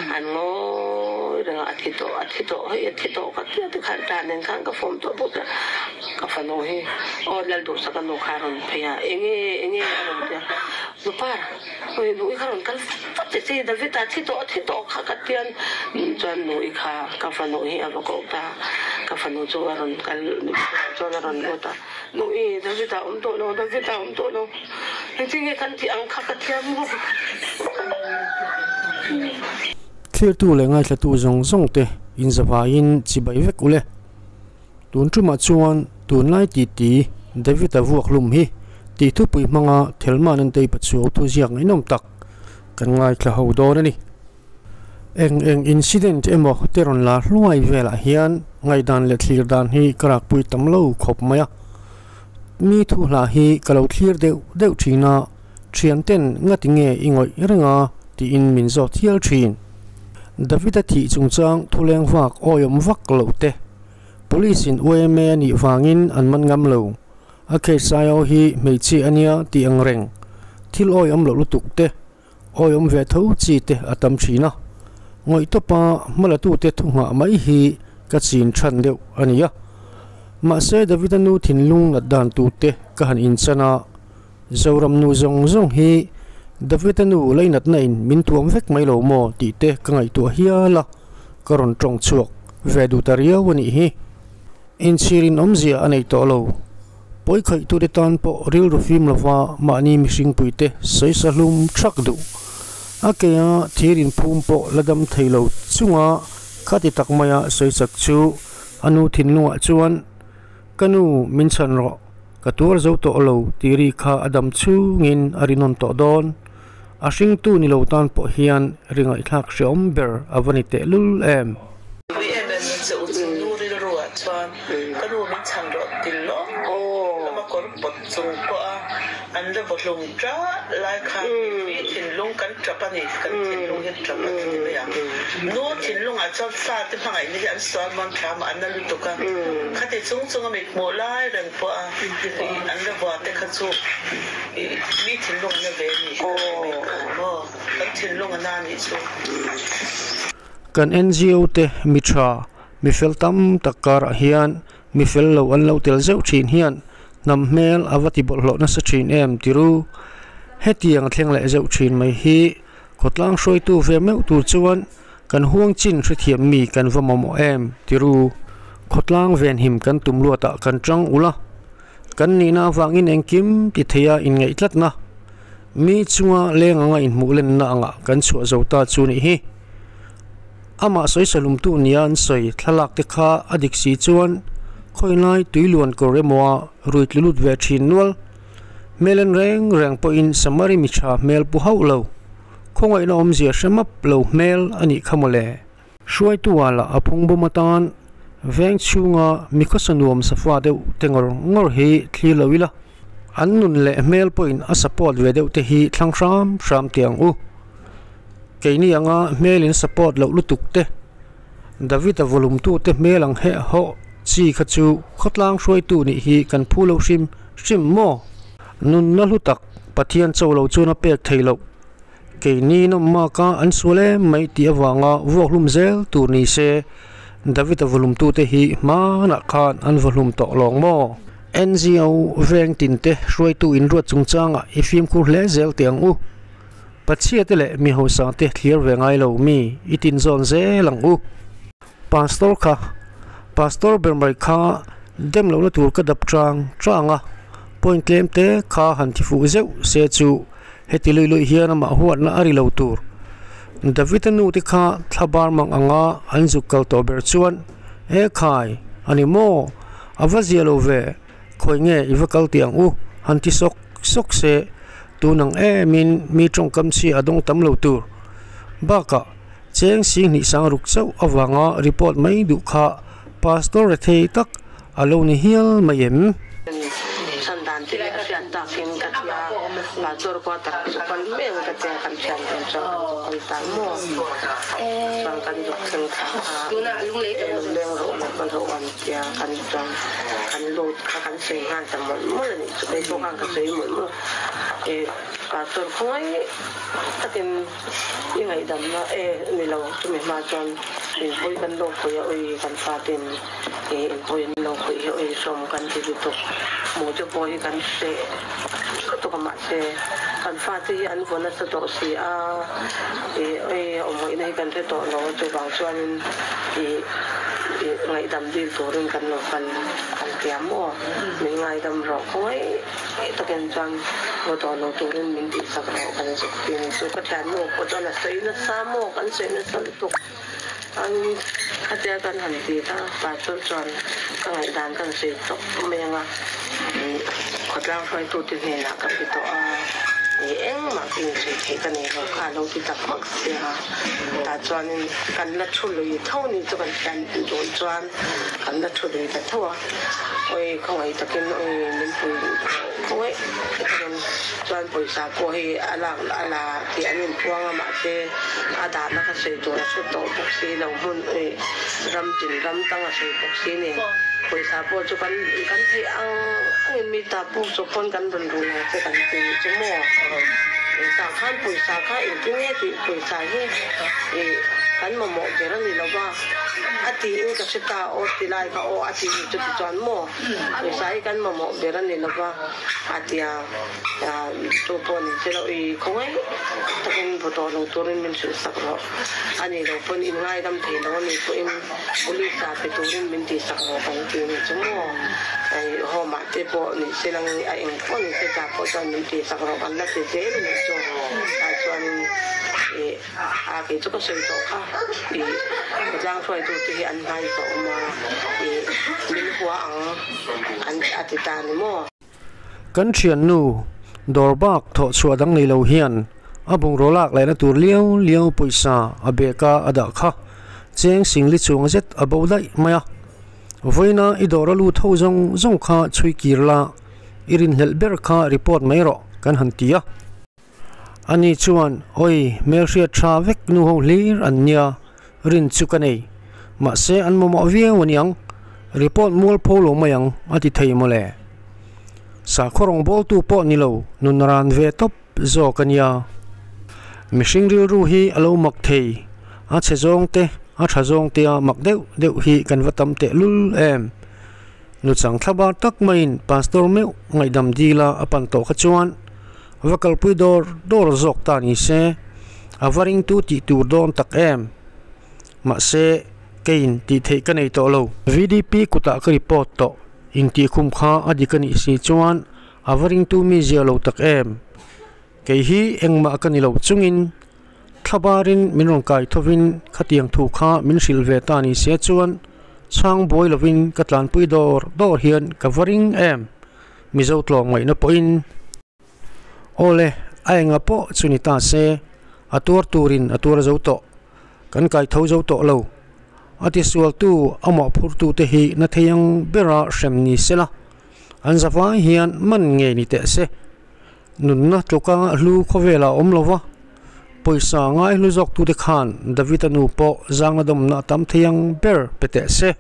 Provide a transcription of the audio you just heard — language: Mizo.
An ngawi reng a, a thi tawh, a thi tawh, hei a thi tawh ka tia tikhan ta nen khan ka form tawh bawk a, ka fanu hi aw Lalduhsaka nu kha a rawn phei a, enge enge a rawn ti a, Nupar hei nu i kha rawn kal vat che che David a thi tawh a thi tawh kha ka tian chuan nu i kha ka fanu hi a va koh ta, ka fanu chu a rawn kal chuan a rawn lut a, nu i David a awm tawh lo, David a awm tawh lo. Engtin nge kan tih ang kha ka thiam ngawt. Thlirtu leh ngaithlatu zawng zawng te inzavaiin chibai vek ule. Tun tumah chuan tunlai titi David-a vuak hlum hi tih thupui hmanga Thelma Nantei Pachuau thuziak ngaihnawm tak kan ngaithla ho dawn a ni. Eng eng incident emaw te rawn la hluai velah hian ngaihdan leh thlir dan hi ka rakpui tam lo khawp mai a. Mi thu hla hi ka lo thlir deuh deuh thin a, thian ten ngati nge i ngawih reng a tiin min zawt hial thin. David-a thih chungchang thuleng vak awiawm vak loh te Police in UMA a nih vangin an man ngam lo. A case aio hi hmeichhia a nia tih ang reng thil awiawm loh lutuk te Awiawm ve tho chi te a tam thin a, ngawih tawpa hmalatute thu nghah mai hi ka chin than deuh a ni a. Mahse Davida nu thinlung nat dan tur te ka han inchan a, Zoram nu zawng zawng hi Davida nu leinatna in min tuam vek mai lo maw tih te ka ngaihtuah hial a, ka rawn tawng chhuak ve duh ta riau a nih hi. Inchhir in awmzia a nei tawh lo. Pawi khaihtute tan pawh rilru fim lova mahni mihringpuite sawisa hlum thak duh. A keia thir inphum pawh la dam thei lo chunga khati tak maia sawisak chu a nu thinlungah chuan, Ka nu, min chhan rawh, ka tuar zo tawh lo tih ri kha a dam chhungin a rinawn tawh dawn. A hringtu ni lo tan pawh hian ri ngaihthlak hreawm ber a va ni tehlul em. Pui em em che u chu nu rilru ah chuan ka nu min chhan rawh ti lawm lawm a kawr pawt chung pawh a an la vaw hlum tah lai khan mi thinlung kan tap a ni kan thinlung hi tap a ni mai ang nu thinlung ah chuan fa te hmangaih na hi an sual mawn thlam a an la lutuk a khati chung chung a mit hmuh lai reng pawh a an la vua te kha chu mi thinlung an la ve a ni maw kan thinlung a na nih chu. Kan NGO te mi tha, mi fel tam tak karah hian mi fel lo an lo tel zeuh thin hian hnam hmel a va ti bawlhhlawh nasa thin em ti ru. Hetiang thleng leh zeuh thin mai hi khawtlang hruaitu ve meuh tur chuan kan huang chin hrethiam mi kan va mamawh em ti ru. Khawtlang venhim kan tum luatah kan tang ul a, kan nihna avangin engkim ti theia inngaih tlatna Mi chunga leng anga inhmuh lenna angah kan chhuah zo ta chu nih hi. Amah sawi salumtu nia an sawi thlalak te kha a dik si chuan khawilai tuiluan kawr emawa rui tlu lut ve thin nual. Hmel en reng reng pawhin Samari mi tha hmel pu hauh lo. Khawngaihna awmzia hre map lo hmel a nih kha mawle. Hruaitu ah lah a phung bawm atan veng chhunga mi khawsa nuam safa deuh te ngawr ngawr hi thlir lo ila, an nun leh hmel pawhin a support ve deuh te hi thlang hram hram teh ang u. Keini anga hmel in support loh lutuk te, David-a vawlumtu te hmel ang heh hawh chi kha chu khawtlang hruaitu nih hi kan phu lo hrim hrim maw? Nunna hlu tak Pathian cho lo chuan a pek thei loh. Keini nawmma ka an sual em mai tih avanga vuak hlum zel tur ni se, David-a vawhlumtute hi hmanah khan an vawhlum tawh lawng maw? NGO veng tinte hruaitu inruat chungchangah i fimkhur hle zel teh ang u. Pachhiate leh mi hausate thlir ve ngai lo mi i tinzawn zel ang u. Pastor kha, Pastor ber mai kha dem lohna tur ka dap chang chang a, point tlem te kha han ti fuh zeuh se chu heti lui lui hian amah huatna a ri lo tur. David-a nu te kha thla bar mang anga an zuk kal tawh ber chuan, E khai, a ni maw? A va zia lo ve, khawi nge i va kal tih ang u, han ti sawk sawk se, tun ang emin mi tawngkam chhia a dawng tam lo tur. Bakah, Cheng sing hnih sang ruk chauh avanga report mai duh kha Pastor rethei tak a lo ni hial mai em? Chhan dan te a hriat takin ka tia, Pastor quarter a chu kal mai ang ka tia, kan thian vel chuan kan zu kal ta maw? Chuan kan zuk thleng thla a, lung leng rawh leh ka lo an tia, kan chuan kan lut kha kan sawi nghal ta mawlh mawlh a nih chu, keipawh khan ka sawi mawlh mawlh a. Pastor khawngaih takin i ngaihdamna e ni lo chumi hma chuan inpawi kan lo khawih a ui kan faten e inpawi an lo khawih hi ui sawm kan ti lutuk hmuh te pawh hi kan hreh lutuk a mahse kan fate hi an vaw nasa tawh si a e ui awmhawihna hi kan hre tawh lo a chuvang chuanin i i ngaihdam dil turin kan lo kal an tia maw min ngaidam rawh khawngaih. Hei takin chuan haw tawh lo turin min tihsak rawh kan zuk ti ni chu ka thiannu pawh chuan a sawi nasa maw kan sawi nasa lutuk an khatia kan han ti kha pastor chuan ka ngaihdan kan sawi tawp mai anga khawtlang hruaitute hnenah ka pe tawh a ni engmah ka insawi theih ka nei lo kha a lo ti tak hmak sia tah chuanin kan la thu lui tho ni chu kan thian dawn chuan kan la thu lui ta tho a. Oi khawngaih takin oi min pui khawngaih takin chuan pawisa pawh hi a lak a la tih an inpuang a mahse a dahna kha sawi tur a hre tawh bawk si lo hmun oi ram tin ram tang a sawi bawk si nen pawisa pawh chu kan kan theih ang angin mi ta puk chawp pawn kan rawn rul ang che kan ti chu maw tah khan pawisa kha engtin nge tih pawisa hi ih kan mamawh ber a ni lo va. A tiin ka hre ta aw ti lai kha aw a ti ni chuti chuan maw pawisa hi kan mamawh ber a ni lova a tia chu pawh ni se lo i khawngaih takin vaw tawh lo turin min hrilh sak rawh a ni lo pawn in ngaidam thei lo a ni pawhin police ah pe turin min tih sak rawh kan ti ni chu maw home ah te pawh ni se lang a eng pawh ni se ta pawh chuan min tih sak rawh kan la ti zel a ni chu tah chuanin ih. A kei chu ka sawi tawh kha i khawtlang hruaitute hi an hmai ka awm a i min hua ang an a ti ta ni maw? Kan thiannu dawr bak thawh chhuah dang nei lo hian a bungraw lak lehna tur liau liau pawisa a bag a a dah kha cheng singli chuang zet a bo daih mai a. Vawiina i dawr a lut ho zawng zawng kha chhui kir la i rinhlelh ber kha report mai rawh kan han ti a. Ani chuan, Oi, hmelhriat tha vek nu ho hlir an nia, rin chu ka nei. Mahse, an mamawh viau a niang, report mual pho lo mai ang, a ti thei mawle. Sakhaw rawngbawltu pawh ni lo, nun ran ve tawp zawk a nia. Mihring rilru hi a lo mak thei, a chhe zawng te, a tha zawng tea mak deuh deuh hi kan va tam tehlul em. Nuchang thlabar tak maiin Pastor meuh ngaihdam dila a pan tawh kha chuan va kalpui dawr dawr zawk ta ni se, a va ringtu tih tur dawn tak em? Mahse, keiin tih theih ka nei tawh lo. VDP kutah ka report tawh, intihkhum kha a dik a nih si chuan a va ringtu mi zia lo tak em? Kei hi engmah ka ni lo chungin Thlabarin min rawn kai thovin khatiang thu kha min hrilh ve ta ni se chuan chhang buai lovin ka tlanpui dawr dawr hian ka va ring em? Mizo tlawm ngaihna pawhin. Awle, a enga pawh chu ni ta se, a tuar turin a tuar zo tawh. Kan kai tho zo tawh lo. A tisualtu, a mawhphurtu te hi na thei ang bera hrem ni sela, an zavai hian man ngei ni teh se. Nunna tluka hlu khawvelah a awm lo va, pawisa ngai hlu zawktute khan David-a nu pawh zangna dawmna a tam thei ang ber pe teh se.